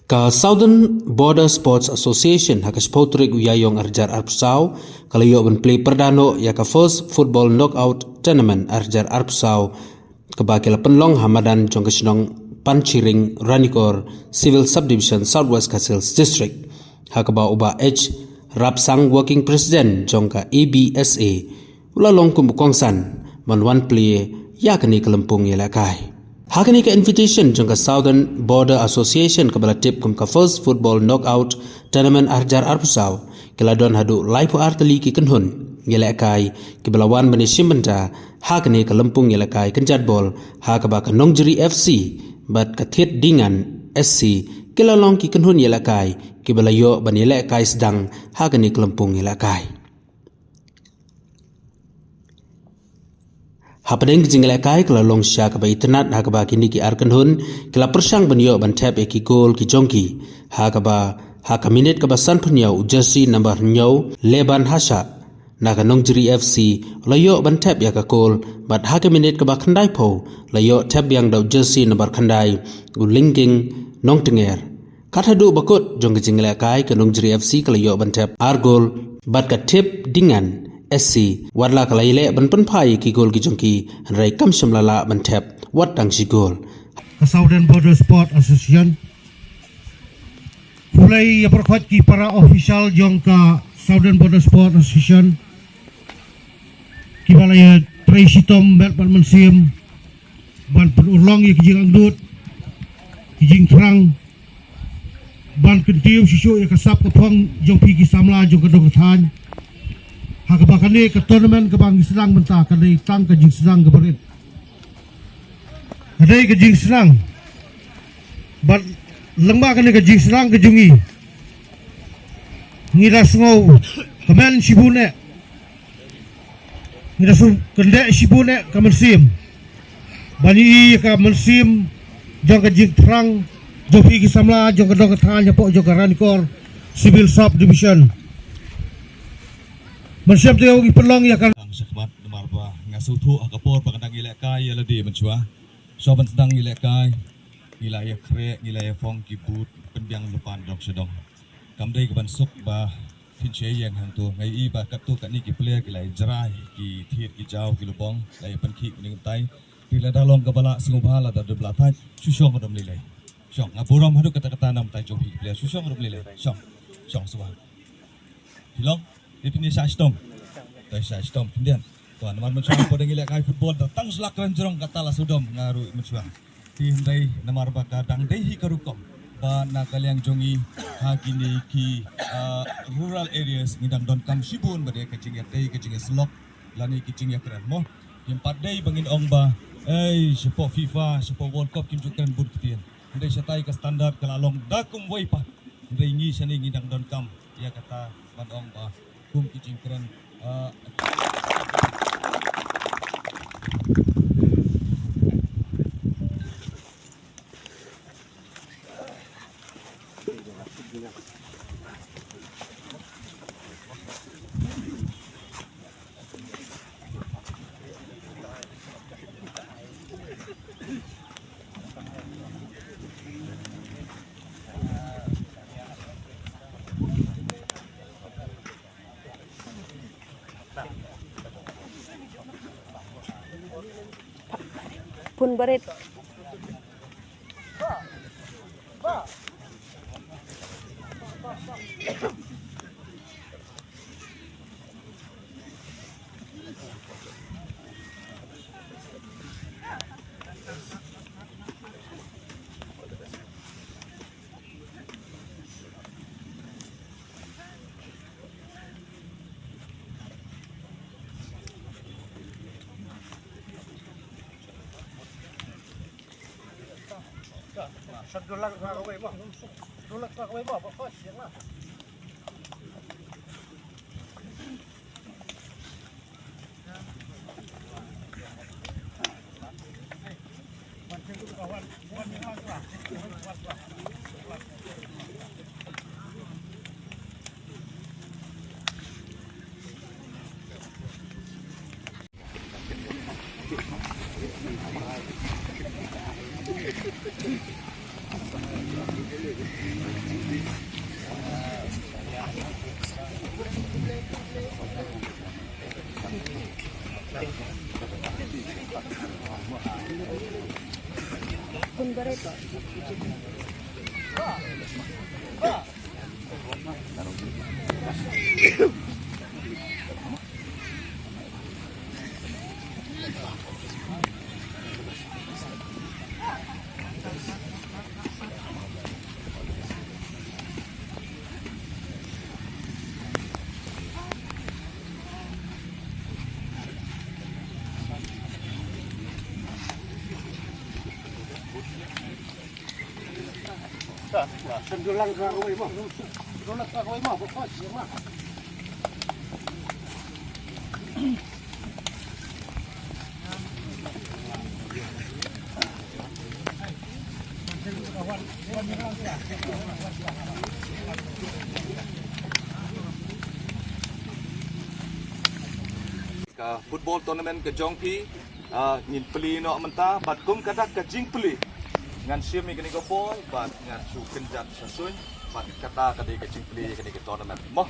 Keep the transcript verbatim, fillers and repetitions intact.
Ka Southern Border Sports Association ha ka shiphew tarik u Ïaïong arhajar arphew saw ka la ïoh ban plie pyrda noh ïa ka First Football Knockout Tournament arhajar arphew saw kaba ki la pynlong ha madan jong ka shnong Panchiring, Ranikor Civil Subdivision, South West Khasi Hills District, ha kaba u Bah H Rapsang, Working President jong ka A B S A, u la long kum u kongsan ban wan plie ïa kane ka lympung ïalehkai. Ha kane ka invitation jong ka Southern Border Association kaba la tip kum ka First Football Knockout Tournament arhajar arphew saw, ki la don haduh laiphew ar tylli ki kynhun ïalehkai kiba la wan ban ïashim bynta ha kane ka lympung ïalehkai kynjat bol, ha kaba ka Nongjri F C bad ka Thied Dingan S C ki la long ki kynhun ïalehkai kiba la ïoh ban ïalehkai sdang ha kane ka lympung ïalehkai. Hapdeng ka jingïalehkai ka la long sha kaba itynnad ha kaba kine ki ar kynhun ki la pyrshang ban ïoh ban thep ïa ki gol ki jong ki, ha kaba ha ka minit kaba sanphew hynñiew u jersey number hynñiew Leban Hasha na ka Nongjri F C u la ïoh ban thep ïa ka gol, bad ha ka minit kaba khyndaiphew la ïoh thep biang da u jersey number khyndai u Lingking Nongtnger. Kat haduh ba kut jong ka jingïalehkai ka Nongjri F C ka la ïoh ban thep ar gol bad ka Thied Dingan S C, wat la ka la ïaleh ban pynphai ïa ki gol ki jong ki, hynrei kam shym la lah ban thep wat tang shi gol. Ka Southern Border Sport Association khublei ïa baroh ki para official jong ka Southern Border Sport Association kiba la ïatrei shitom met bad mynsiem ban pynurlong ïa ki jingangnud, ki jingthrang, ban kyntiew shisha ïa ka sap ka phong jong phi ki samla jong ka dong ka thaiñ, ha kaba kane ka tournament kaba ngi sdang mynta ka dei tang ka jingsdang kaba rit. Ka dei ka jingsdang bad lyngba kane ka jingsdang ka jong ngi, ngi da sngew kmen shibun eh, ngi da sngew kyndeh shibun eh ka mynsiem ban ïohi ïa ka mynsiem jong ka jingthrang jong phi ki samla jong ka dong ka thaiñ hapoh jong ka Ranikor Civil Sub Division. Mynsiem te ngi pynlong ïa ka. Tang shakhmat namar ba nga sngewthuh ha ka por ba ka dang ïalehkai ïa lade mynshuwa. Shuwa ban sdang ïalehkai ngi la ïakhreh, ngi la ïafong ki boot pynbiang lypa na dong sha dong. Kam dei kaban suk ba phin shu ïeng hangto. Nga ïohi ba katto katne ki player ki la ïa jrai, ki thied, ki jaw, ki lubong, la ïa pynkhih kumne kumtai. Te lada long kaba lah sngewbha, lada dep lah thait, shu shong ruh ym lei lei. Shong, nga burom haduh katta katta na bynta jong phi ki player, shu shong ruh ym lei lei. Shong, shong sngewbha. Phi long, dei phin ïa shah shitom. Dei shah shitom, khyndiat. To namar mynshuwa hapoh da ngi lehkai football da tang shu la kren jrong kata la shu dom nga ruh mynshuwa. Te hynrei namar ba ka dang dei hi ka rukom ba na ka liang jong ngi ha kine ki, ah, rural areas ngi dang donkam shibun ba dei ka jingïadei, ka jingïasyllok lane ka jingïakren mo. Ngim pat dei ba ngin ong ba ei shapoh FIFA, shapoh World Cup kim ju kren bun ktien. Hynrei shatai ka standard ka la long da kumwei pat. Hynrei ngi shane ngi dang donkam ïa kata ban ong ba kum ki jingkren, ah, Pun barit. Ka football tournament ka jong phi, ah, ngin plie noh mynta, bad kum ka dak ka jingplie, ngan shim ïa kane ka ball bad ngan shu kynjat sha suiñ, bad kata ka dei ka jingplie ïa kane ka tournament mo.